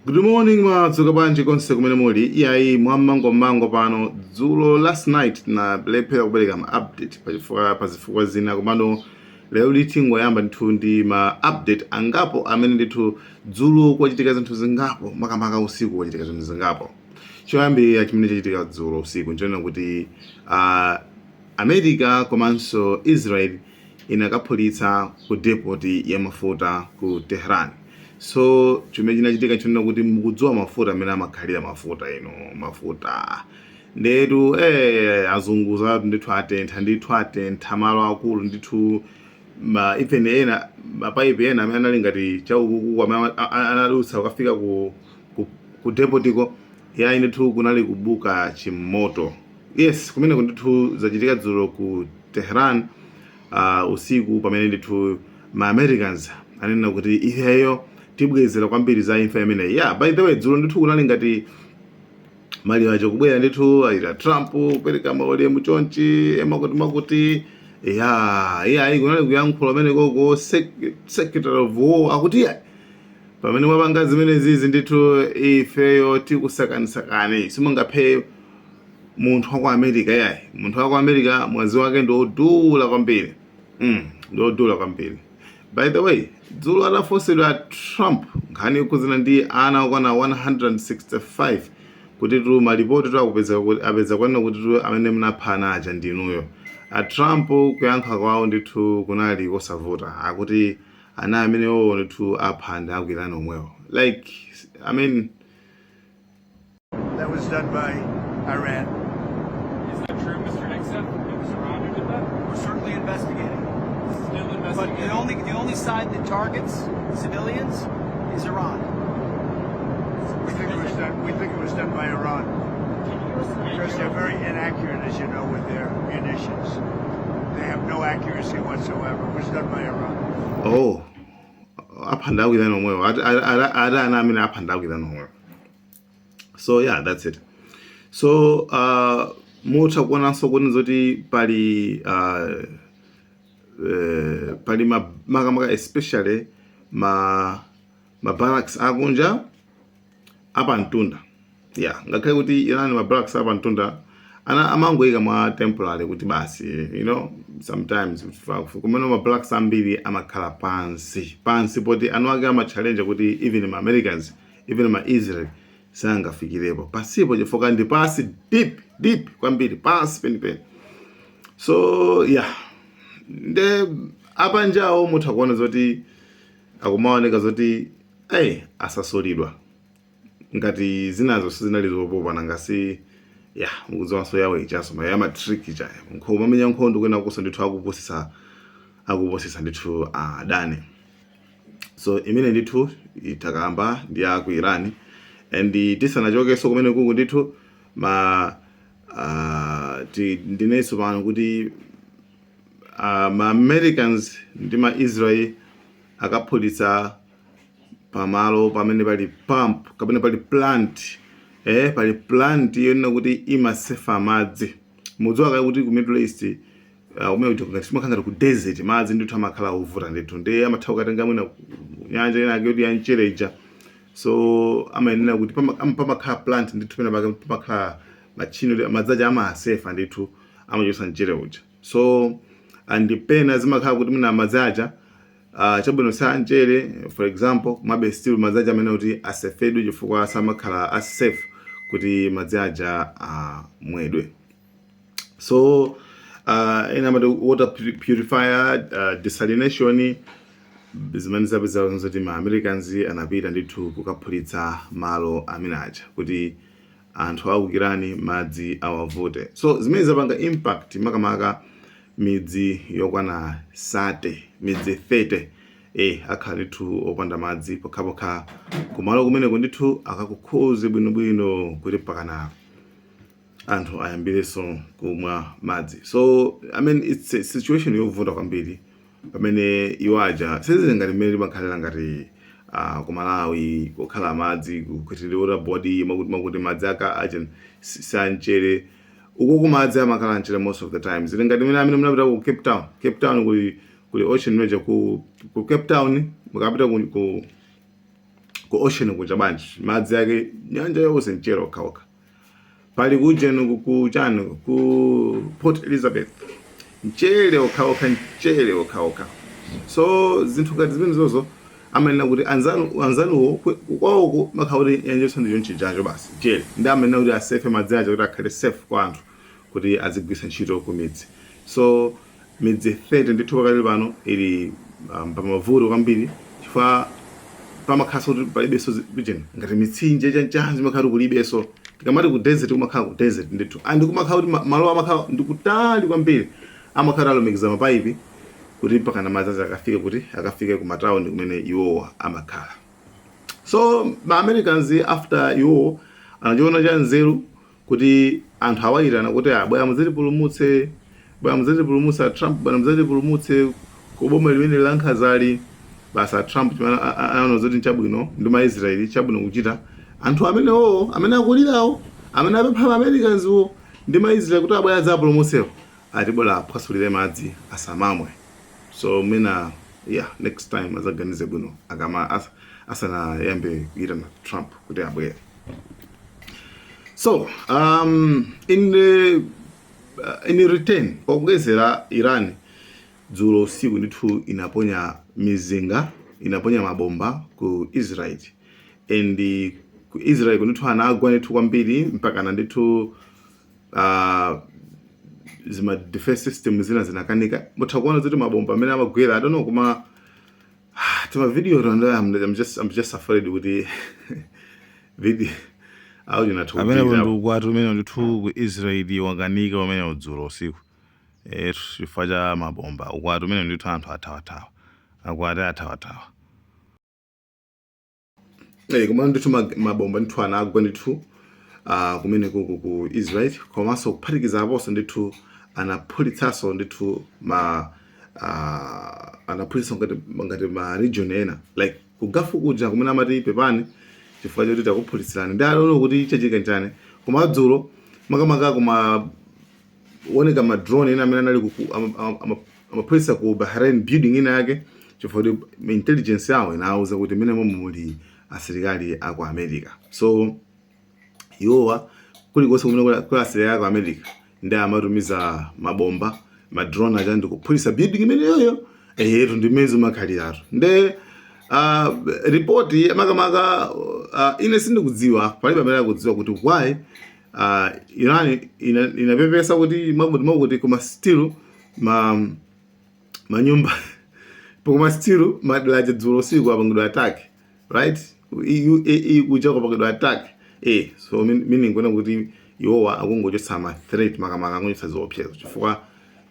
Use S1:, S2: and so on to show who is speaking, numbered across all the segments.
S1: Good morning, madzuka bwanji konse kumene muli? Iyayi, mwammangomango pano. Dzulo, last night, tinalephera kupereka ma update pachifukwa pa zifukwa zina, komano lero litingoyamba ndithu ndi ma update angapo amene ndithu dzulo kwachitika zinthu zingapo, makamaka usiku kwachitika zinthu zingapo. Choyambirira chimene chachitika dzulo usiku nchonena kuti America komanso Israel inakaphulitsa ku depot ya mafuta ku Tehran. So chimene chinachitika nchonena kuti mukudziwa mafuta amene amakhalira mafuta ino, mafuta ndetu azunguza ndithu, atentha ndithu, atentha malo akulu ndithu. Ma even ena mapaipi ena amene anali ngati chaukuku amene anadutsa kukafika ku depotiko, yayi ndithu, kunali kubuka chimoto. Yes, kumeneko ndithu zachitika dzulo ku Tehran usiku, pamene ndithu ma Americans anena kuti ifeyo tibwezera kwambiri za imfa imeneyi. Yeah, by the way, dzulo ndithu kunali ngati maliro acho kubwera ndithu aita Trump kupereka maulemu chonchi, emakuti makuti ya iya, kunali kuyankhula pamene koko secretary of war akuti, "Ya, pamene mwapanga zimene zizi ndithu ifeyo tikusakanisakani. Simungaphe munthu wa ku America. Yayi, munthu wa ku America mwazi wake ndi odula kwambiri, ndi odula kwambiri." By the way, dzulo atafunsidwa Trump nkhani yokhuzana ndi ana okwana 165 kuti tu malipoti tu akupeza kuti apeza kwanena kuti tu amene munapha ana aja ndinuyo, a Trump kuyankha kwawo ndithu kunali kosavuta. Akuti ana amenewo ndithu apha ndi aku Iran omwewo. Like, I mean,
S2: That was done by Iran.
S3: Is that true, Mr. Hegseth? It was Iran who did that?
S4: We're certainly investigating.
S3: Still
S4: But
S3: investigating.
S4: the only side that targets civilians is Iran.
S2: We think it was done. We think it was done by Iran
S3: Can you give us an
S2: because
S3: idea?
S2: They're very inaccurate, as you know, with their munitions. They have no accuracy whatsoever. It was done by Iran.
S1: Oh, apha ndi aku Iran omwewo. Ati ana amene apha ndi aku Iran omwewo. So yeah, that's it. So mutha kuonanso kuti zoti pali makamaka especially ma barracks akunja apamtunda. Yeah, ngakhale kuti Iran ma barracks apamtunda ana amangoyika mwa temporary kuti basi, sometimes kumene ma barracks ambiri amakhala pansi pansi, poti anu ake amachallenge kuti even ma Americans, even ma Israel sangafikirepo pasipo chifukwa ndi pasi, deep deep kwambiri, pasi penipeni. So yeah, nde apanjawo mutha kuona zoti akumaoneka zoti ayi, asasulidwa ngati zinazo sizinali zopopa nangasi. Ya, mukudziwanso yawo ichaso ma yama trick chaya nkhomo pamenya nkhondo kwena kuso ndithu akupusisa, akupusisa ndithu adani. So imene ndithu itakamba ndi ya ku Iran. And tisanachokenso kumene kuku ndithu ma ndinenso pano kuti ma Americans ndi ma Israel akaphulitsa pamalo pamene pali pump kapena pali plant, pali plant yonena kuti imasefa madzi. Mudziwa kale kuti ku Middle East, kumene kuti ngati simakhala ngati ku desert, madzi ndithu amakhala ovuta ndithu, ndi amatha kukatenga mwina nyanja ina yake kuti yamchere ija. So amayenera kuti pamakhala plant ndithu pena pake pamakhala machine, madzi aja amasefa ndithu, amachotsa mchere uja. So and pena zimakhala kuti mwina madzi aja chabwino sa mchere, for example, komabe still madzi aja amene kuti asefedwe chifukwa samakhala a safe kuti madzi aja amwedwe. So ena amati water purifier, desalination, zimene zapeza zoti ma Americans anapita ndithu kukaphulitsa malo amene aja kuti anthu aku Iran madzi awavute. So zimene zapanga impact makamaka midzi yokwana 30, midzi 30 akhala ndithu opanda madzi pokhapokha kumalo kumeneko ndithu akakukhuze bwinobwino kuti pakana anthu ayambirenso kumwa madzi. So I mean, it's a situation yovuta kwambiri pamene iwo aja sizili ngati mmene limakhalira ngati ku Malawi kukhala madzi kuti water board makuti makuti madzi aka aja sanchere. Uko kumadzi amakhala mchere most of the time. Zili ngati mmene amene munapita ku Cape Town. Cape Town kuli Ocean Major ku Cape Town. Mukapita ku Ku ocean kuja bwanji? Madzi ake, nyanja yonse mchere okhaokha. Pali kujeni ku chani, ku Port Elizabeth, mchere okhaokha, mchere okhaokha. So zinthu ngati zimene zozo amanena kuti anzanu, anzanuwo kwawoko makhala kuti nyanja yonse ndi chonchijacho basi, mchere. Ndi amanena kuti asefe madzi aja kuti akhale safe kwa anthu kuti azigwiritsa ntchito ku midzi. So midzi 30 ndithu pakali pano ili pamavuto kwambiri, chifukwa pamakhalanso kuti palibenso ujeni, ngati mitsinje chanchani, zimakhala kuti kulibenso. Tikamati ku desert, kumakhala ku desert ndithu, and kumakhala kuti malo amakhala ndi kutali kwambiri. Amakhala alumikiza mapaipi kuti mpakana madzi akafike, kuti akafike ku matawuni kumene iwowa amakhala. So ma Americans, after iwowo anachiona cha nzeru kuti anthu awayitana kuti, "Ah, bwana, mudzatipulumutse, bwana, mudzatipulumutse, a Trump, bwana, mudzatipulumutse ku boma limene lankhazali." Basa Trump chimene anaona zoti nchabwino ndi ma Israeli, chabwino kuchita, anthu amenewo amene akulirawo, amene apempha ma Americans wo ndi ma Israeli kuti abwera adzapulumutsewo, ati bola aphwasulire madzi asamamwe. So mwina, yeah, next time azaganize bwino akama asanayambe kuyitana Trump kuti abwere. So in return, pokubwezera, Iran dzulo usiku ndithu inaponya mizinga, inaponya mabomba ku Israel, and ku Israel ndithu anagwa ndithu kwambiri, mpakana ndithu zima defense system zina zinakanika. Mutha kuona zoti mabomba amene amagwera, I don't know, koma tima video tondo I'm just afraid kuti video audio nathu.
S5: Amene ndi ukwati umene ndithu ku Israeli wakanika umene dzulo usiku, chifukwa cha mabomba. Ukwati umene ndithu anthu athawathawa, akwati athawathawa.
S1: Koma ndithu mabomba ndithu anagwa ndithu kumene kuku ku Israel. Komanso kuphatikiza aponso ndithu anaphulitsanso ndithu ma anaphulitsa ngati ma region ena, like ku Gulf kuja kumene amati pepani chifukwa choti takuphulitsirani. Ndi alolo kuti chachitika nchani? Koma dzulo makamaka kuma oneka ma drone ena amene anali amaphulitsa ku Bahrain building ina yake, chifukwa kuti intelligence yawo inawuza kuti mmene momwe muli asilikali aku America. So iwowa kulikonse kumene kuli asilikali aku America, ndi amatumiza mabomba, ma drone aja, ndikuphulitsa building imeneyoyo. Eyetu, ndi mmene zimakhaliratu. Nde ripoti makamaka, ine sindikudziwa, palibe amene akudziwa kuti why Iran inapepesa kuti mwakuti mwakuti, koma still ma manyumba, koma still madera aja dzulo usiku apangidwa attack, right? UAE kuja kupangidwa attack. So meaning kuona kuti iwowa akungochotsa ma threat, makamaka akungochotsa ziopsezo, chifukwa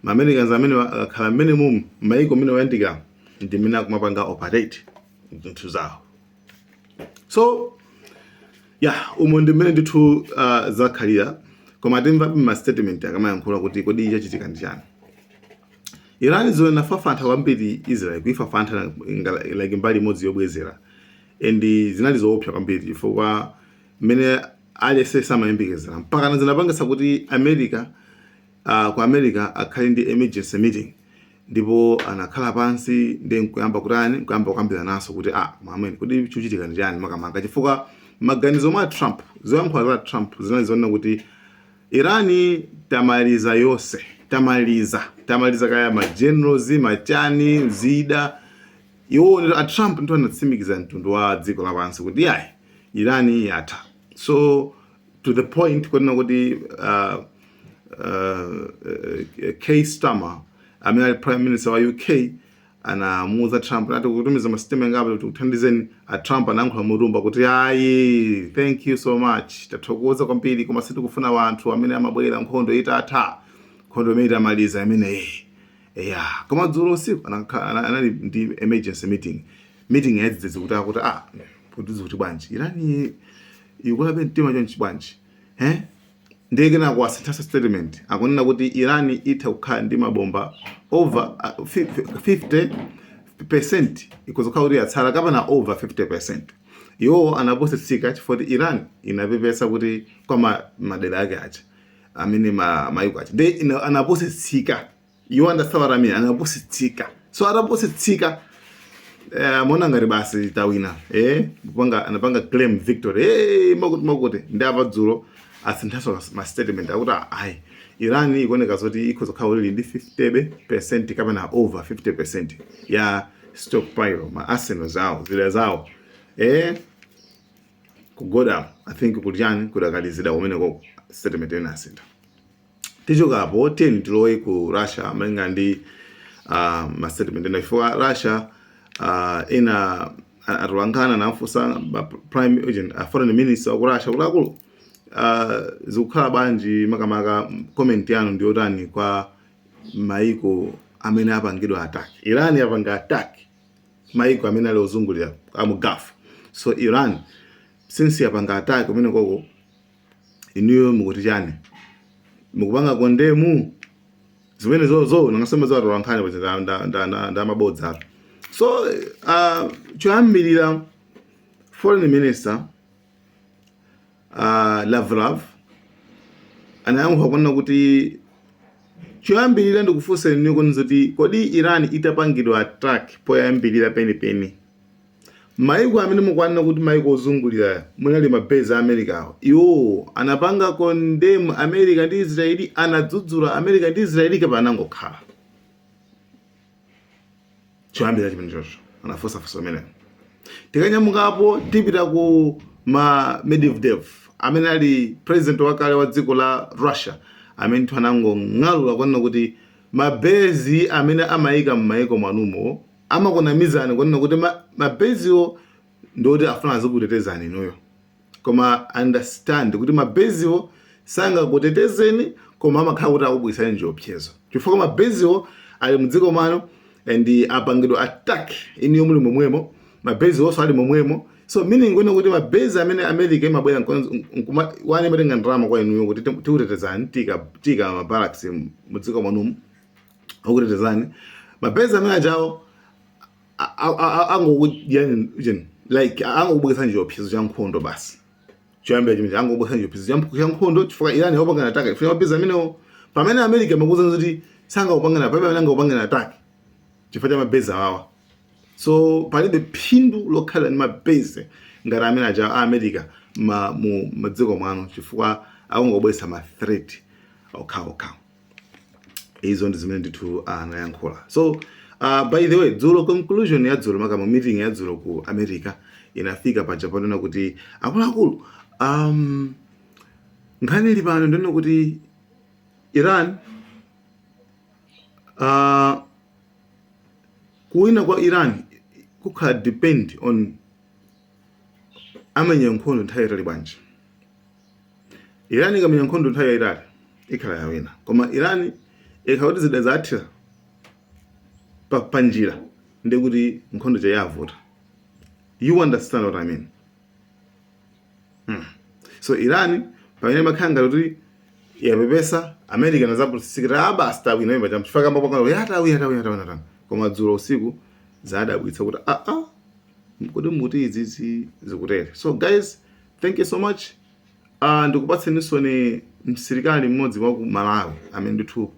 S1: ma Americans amene akakhala mmene mumu maiko mmene wayandikira ndi mmene akumapanga operate zinthu zawo. So yeah, umo ndi mmene ndithu zakhalira. Koma timvabe ma statement akamayankhula kuti kodi chachitika ndi chani. Iran dzulo inafafantha kwambiri Israel, kuifafantha like mbali imodzi yobwezera, and zinali zoopsa kwambiri chifukwa mmene aliyense samayembekezera, mpakana zinapangitsa kuti America, ku America akhale ndi emergency meeting. Ndipo anakhala pansi ndi nkuyamba kutani, nkuyamba kukambirana naso kuti, ah, mwamene kodi chikuchitika ndi chani makamaka? Chifukwa maganizo mwa Trump, zoyankhula za Trump zinali zonena kuti Irani tamaliza yonse, tamaliza, tamaliza, kaya ma generals, machani, zida. Iwo a Trump ndithu anatsimikiza mtundu wa dziko lapansi kuti yayi, Irani yatha. So to the point kunena kuti Keir Starmer amene ali prime minister wa UK anamuuza Trump nati kutumiza masitima ngapo kuti kuthandizeni. A Trump anayankhula mutumba kuti, "Ayi, thank you so much, tathokoza kwambiri, koma sitikufuna wanthu amene amabwera nkhondo itatha, nkhondo imene itamaliza imeneyi." Yeah, koma dzulo usiku anali ndi emergency meeting, meeting yadzidzidzi, kuti akuti, ah, kuti kuti bwanji Irani ikulabe mtima chonchi bwanji, eh? Ndiye kenako asinthanso statement, akunena kuti Iran itha kukhala ndi mabomba over 50%, ikuzokhala kuti yatsala kapena over 50%. Iwowo anapusitsika chifukwa kuti Iran inapepesa kuti kwa madera ake aja amene mayiko aja, ndi anapusitsika. You understand what I mean? Anapusitsika. So atapusitsika Amaona ngati basi tawina, kupanga anapanga claim victory, makuti makuti. Ndi apa dzulo asinthaso ma statement, akuti ayi, Iran ikuoneka zoti ikhoza kukhala ili ndi 50% kapena over 50% ya stockpile, ma arsenal zawo, zida zawo, kugoda. I think kuti chani, kudakalizida kumene koko. Statement ena asintha. Tichokapo, tiyeni tilowe ku Russia malinga ndi ma statement ena, chifukwa Russia ena atolankhana nafusa prime agent, foreign minister wa ku Russia kuti, akulu, zikukhala bwanji? Makamaka comment yanu ndiyotani kwa maiko amene apangidwa attack? Iran yapanga attack maiko amene ali ozungulira amu Gulf. So Iran since yapanga attack kumene koko, inuyo mukuti chani? Mukupanga condemn zimene zozo? Nangasema zawatolankhani paja nda mabodza apo. So choyambirira, foreign minister Lavrov anayankha kunena kuti, choyambirira ndikufunseni kuniza kuti kodi Iran itapangidwa attack poyambirira penipeni, maiko amene mukwanena kuti maiko ozungulira munali mabase a America awo, iwo anapanga condemn America ndi Israeli, anadzudzula America ndi Israeli, kapena anangokhala? Choyambirira chimene chocho anafunsafunsa ameneyo. Tikanyamukapo tipita ku ma Medvedev amene ali president wakale wa dziko la Russia, amene nthu anangong'alula kunena kuti mabase amene amayika m'mayiko mwanumo amakunamizani kunena kuti mabasewo ndoti afuna azikutetezani inuyo, koma understand kuti mabasewo sangakutetezeni, koma amakhala kuti akubwisani chiopsezo, chifukwa mabasewo ali mdziko mwanu and apangidwa attack inuyo muli momwemo, mabase onso ali momwemo. So meaning kwene kuti mabase amene America imabwera wani imatenga ndalama kwa inuyo kuti tikutetezani, tika mabarracks mudziko mwanumu akutetezani, mabase amene ajawo angokudyani, like angokubwekesani chiopsezo cha nkhondo basi. Choyambira chimene angokubwekesani chiopsezo cha nkhondo, chifukwa Iran yopangana attack chifukwa mabase amenewo, pamene America imakuwuzani kuti sangakupangana, pamene amene angakupangana attack chifukwa cha mabase awawa. So palibe phindu lokhala ndi mabase ngati amene aja a America mu madziko mwanu, chifukwa akungobweretsa ma threat okhaokha. Izo ndi zimene ndithu anayankhula. So by the way, dzulo, conclusion ya dzulo, makama meeting ya dzulo ku America, inafika paja panena kuti, akuluakulu, nkhani ili pano ndinena kuti Iran, kuwina kwa Iran kukhala depend on amenya nkhondo nthawi yayitali bwanji. Iran ikamenya nkhondo nthawi yayitali ikhala yawina, koma Iran ikhala kuti zida zathira pa njira, ndikuti nkhondo chayavuta. You understand what I mean? So Iran pamene imakhala ngati kuti yapepesa, America nazapulisikira, abasi tawina imba chifukwa kamba pakana yatawina, tawina, tawina, tawina. Koma dzulo usiku zadabwitsa kuti aa, kodi muti izizi zikutere? So guys, thank you so much. Ndikupatseninso ni msilikali mmodzi wa ku Malawi amene ndithu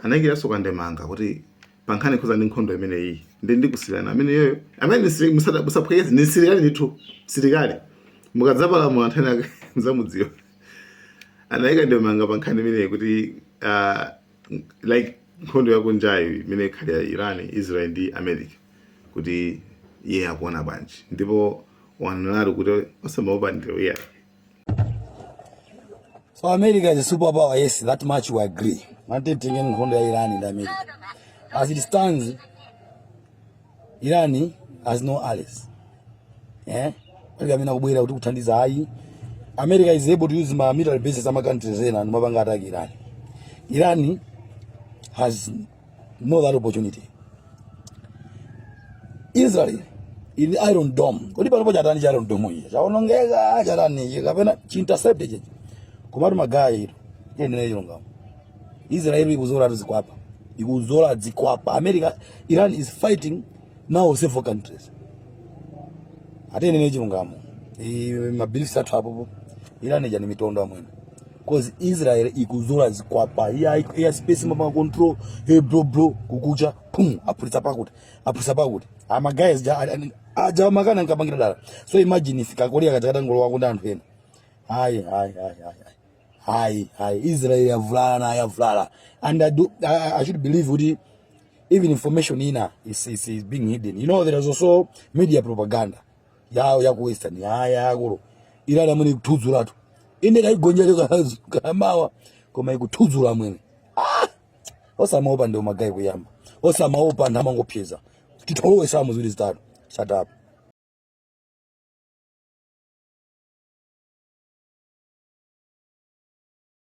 S1: anayikiranso kandemanga kuti pankhani ikhoza ndi nkhondo imeneyi, ndi ndikusiyana amene yoyo amene musaphwekeze, ndi msilikali ndithu, msilikali mukadzapalamula nthani yake mudzamudziwa. Anayika ndemanga pa nkhani imeneyi kuti like nkhondo yakunjayi imene ikhali ya Iran, Israel ndi America, kuti iye akuona bwanji, ndipo wanenatu kuti osamaopa ndewu iyayi.
S6: So America is a superpower, yes, that much we agree. Mantetenge nkhondo ya Iran and America. As it stands, Iran has no allies. Eh? Palibe amene akubwera kuti kuthandiza ayi. America is able to use ma military bases ama countries ena and mapanga attack Iran. Iran has no that opportunity. Israel ili Iron Dome. Kodi panopo chatani cha Iron Dome ichi? Chaonongeka chatani ichi kapena chintercept ichi? Komatu magayi ito. Tiyeni chilungamo. Israel ikuzola zikwapa. Ikuzola zikwapa. America, Iran is fighting now several countries. Atiyeni chilungamo. Mabilis athu apopo. Iran ija ni mitondo amwene. Cause Israel ikuzola zikwapa. Iya air space mapanga control. Hey bro bro, kukucha pum, apulitsa pakuti. Apulitsa pakuti. Ama guys ja aja makana nkapangira dala. So imagine if kakorea katakatangolowa kunda anthu ena. Hayi hayi hayi hayi. Hayi hayi, Israel yavulala na yavulala. And I should believe kuti even information ina is being hidden. There is also media propaganda yawo ya ku Western. Haya akulu. Iran amene ikuthudzulatu. Ine kaigonja kamawa koma ikuthudzula mwene. Ah! Osamaopa ndio ma guy kuyamba. Osamaopa anthu amangopyeza. Titholowe samu ziwiri zitatu. Shut up.